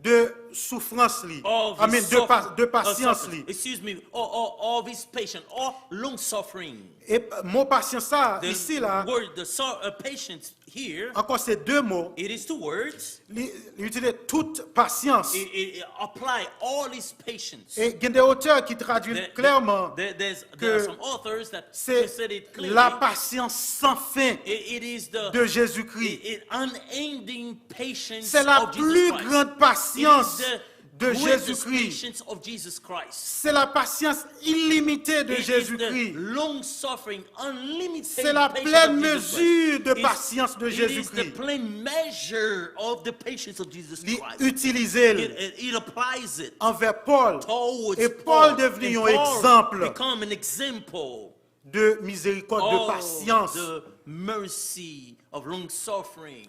de souffrance li, of I mean, his de, pa- suffer- de uh, patience suffer- li. Excuse me, or, or, or of his patient or long suffering. E mo pasyans sa, The isi la, word, the su- uh, patience here, ankò se de mo, it is two words. Li, li itilize tout pasyans. It, it, it apply all his patience. E gen de otè ki tradui l There- klèman there- there's, ke there are some authors that se said it clearly. La patience sans fin It, it is the de Jésus-Christ. it, it unending patience C'est la of plus Jesus Christ. Grande patience It is de the greatest Jésus-Christ. Patience of Jesus Christ. C'est la patience illimitée de It is Jésus-Christ. The long suffering, unlimited C'est la patience pleine of Jesus Christ. Mesure de It's- patience de it is Jésus-Christ. The plain measure of the patience of Jesus Li Christ. Itilize l It, it, it applies it envè Paul. Towards E Paul Paul. Devni And yon Paul egzanp Become an example de mizerikòd, de of pasyans. The mercy of long suffering.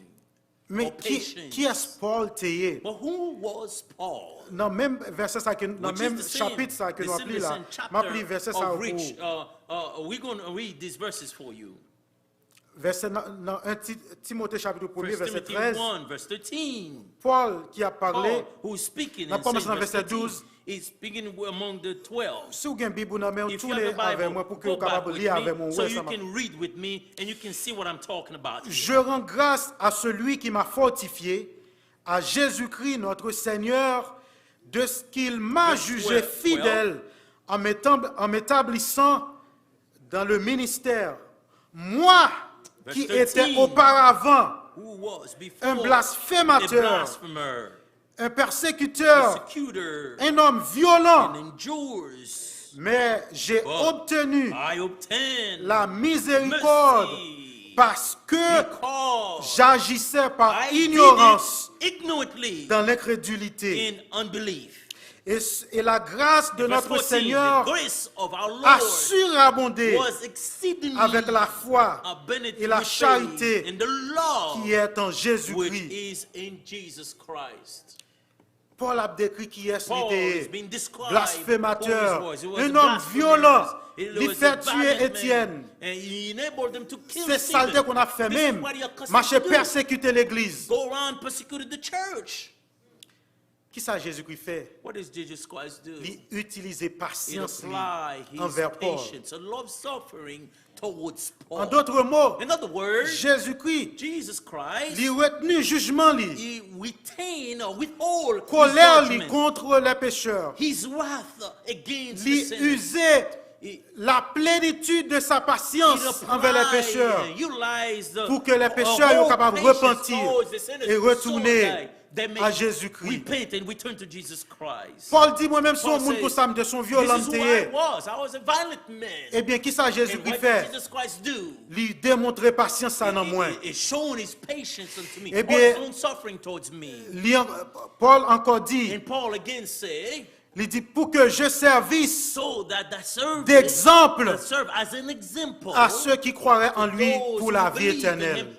Men Or ki, patience. Kiyès Paul te ye? But who was Paul? Nan menm vèsè sa ke, nan Which menm is the same, chapit sa ke the nou ap same, li la, same m ap li chapter vèsè sa of pou which ou. Uh, uh, we're going to read these verses for you. Vèsè nan, nan un Ti- Timote chapit premye, First vèsè Timothy trèz. One, verse thirteen. Paul ki ap pale, Paul, who is speaking n ap in kòmanse Saint nan verse vèsè thirteen, douz. Is speaking among the twelve. Si w gen Bib ou nan men w, If you have tounen a avè Bible, mwen pou ke go w kapab back with li avè me mwen, so wè you sa m ap. Can Read with me and you can see what I'm talking about here. Je rends grâce à celui qui m'a fortifié, à Jésus-Christ notre Seigneur, de ce qu'il m'a Verse jugé twelve, fidèle en m'étab- en m'établissant dans le ministère. Moi Verse qui étais thirteen, auparavant Who was before un blasphémateur, a blasphemer, un persécuteur, persecutor, un homme violent, and endures. Mais j'ai But obtenu I obtained la miséricorde mercy parce que because j'agissais par I did ignorance it ignorantly dans l'incrédulité. In unbelief. Et, et la grâce de Verse notre fourteen, Seigneur the grace of our a Lord surabondé was exceedingly avec la foi abundant et la with charité faith and the love qui est en which Jésus-Christ. Is in Jesus Christ. Pòl ap dekri kiyès li te ye. Blasfematè, yon nonm vyolan, li fè tiye Etyèn. Se sa l te konn ap fè menm, mache pèsekite legliz. Kisa Jezikri fè? Li itilize pasyans li anvè Pòl. An dòt mo, Jezikri, li retni jijman li, kolè li kont lè pechè. Li ize la plénitude de sa patience envers les pécheurs, pour que les pécheurs yo kapab repanti e retounen a Jezikri. Pòl di, mwen menm se yon moun konsa m te, se yon vyolan m te ye. Ebyen, kisa Jezikri fè? Li demontre pasyans sa nan mwen. Ebyen, li an- Pòl ankò di, li di, pour que je servisse d'exemple à ceux qui croiraient en lui pour la vie éternelle.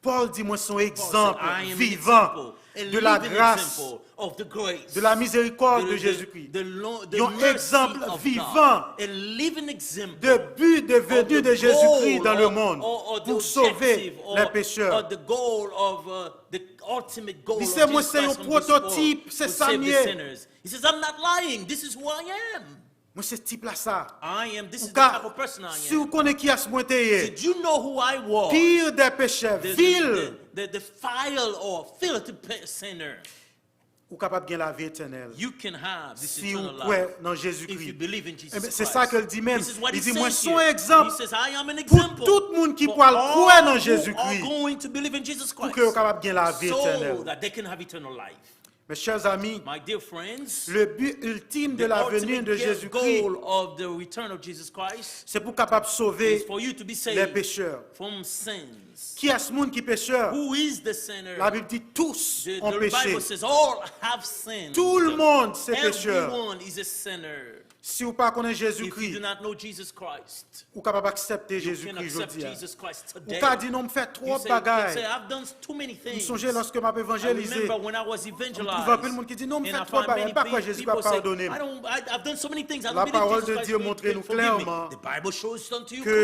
Pòl di, mwen se yon egzanp vivan de la grâce, de la miséricorde de Jésus-Christ. Yon egzanp vivan de but de venue de Jésus-Christ dans le monde pour sauver les pécheurs. Li se, mwen se yon pwototip, se sa m ye. Mwen se tip la sa. Ou ka, si w konnen kiyès mwen te ye, pire des pécheurs, vil, ou kapab gen lavi etènèl si w kwè nan Jezikri. Ebyen, se sa ke l di menm. Li di, mwen se yon egzanp pou tout moun ki pral kwè nan Jezikri, pou ke yo kapab gen lavi etènèl. Mes chers amis, le but ultime de la venue de Jésus-Christ, se pou kapab sove les pécheurs. Kiyès moun ki pechè? Labib di, tous ont péché. Tout le monde se pechè. Si w pa konnen Jezikri, ou kapab aksepte Jezikri jodi a. Ou ka di, non, m fè twòp bagay. M sonje lòske m ap evanjelize, m twouve anpil moun ki di, non, m fè twòp bagay, m pa kwè Jezi pral padone m. La parole de Dieu montre nou klèman ke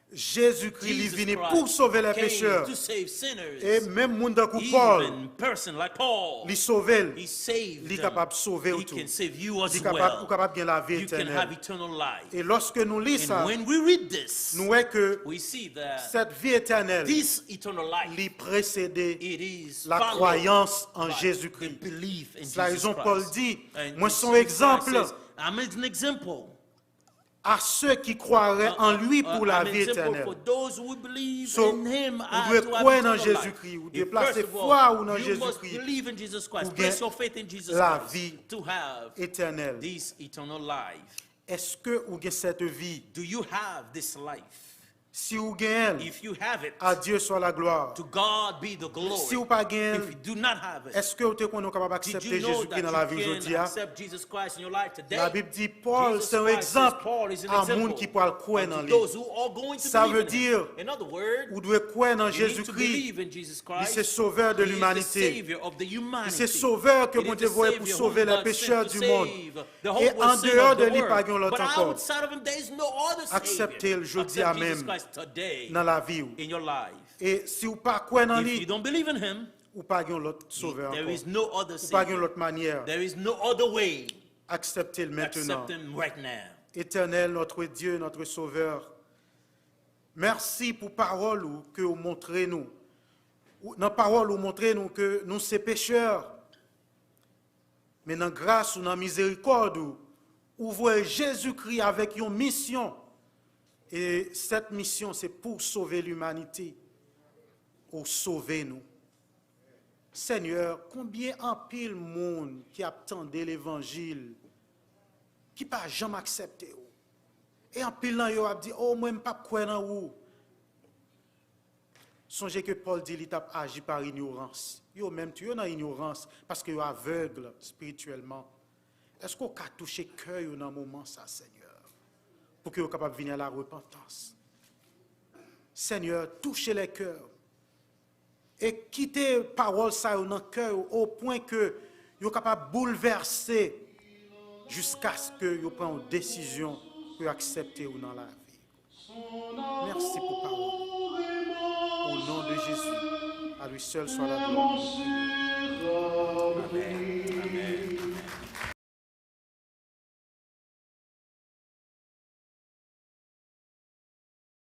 Jezikri, li vini pou sove lè pechè. E menm moun tankou Pòl, li sove l. Li kapab sove w tou. Li kapab, ou kapab gen lavi etènèl. E lòske nou li sa, nou wè ke cette vie éternelle, li presede la croyance en Jésus-Christ. Se la rezon Pòl di, mwen se yon egzanp à ceux qui croiraient en lui pour la vie éternelle. So, ou dwe kwè nan Jezikri, ou dwe plase fwa ou nan Jezikri pou gen lavi etènèl. Èske ou gen cette vie? Si ou genyen l, à Dieu soit la gloire. Si ou pa genyen l, èske ou te konnen ou kapab aksepte Jezikri nan lavi w jodi a? Labib di Pòl se yon egzanp a moun ki pral kwè nan li. Sa vle di, ou dwe kwè nan Jezikri. Li se Sovè de limanite. Li se Sovè ke Bondye voye pou sove lè pechè di mond. E an deyò de li, pa gen lòt ankò. Aksepte l jodi a menm nan lavi w. E si w pa kwè nan li, ou pa gen lòt sovè ankò. Ou pa gen lòt manyè. Aksepte l mentenan. Éternel, notre Dieu, notre Sauveur, mèsi pou pawòl ou ke ou montre nou. Ou, nan pawòl ou montre nou ke nou se pechè. Men nan gras ou, nan mizerikòd ou, ou voye Jezikri avèk yon misyon. E cette mission, c'est pour sauver l'humanité. Ou sove nou. Senyè, konbyen anpil moun ki ap tande levanjil, ki pa janm aksepte w? E anpil nan yo ap di, "O, mwen, m p ap kwè nan ou." Sonje ke Pòl di li t ap aji pa inyorans. Yo menm tou, yo nan inyorans, paske yo avèg espirityèlman. Èske w ka touche kè yo nan moman sa, Senyè, pou ke yo kapab vini a la repantans? Senyè, touche les cœurs. E kite pawòl sa yo nan kè yo, o pwen ke yo kapab boulvèse jiskaske yo pran yon desizyon pou yo aksepte ou nan lavi. Mèsi pou pawòl ou. Au nom de Jésus, à lui seul soit la gloire. Amèn. Amèn.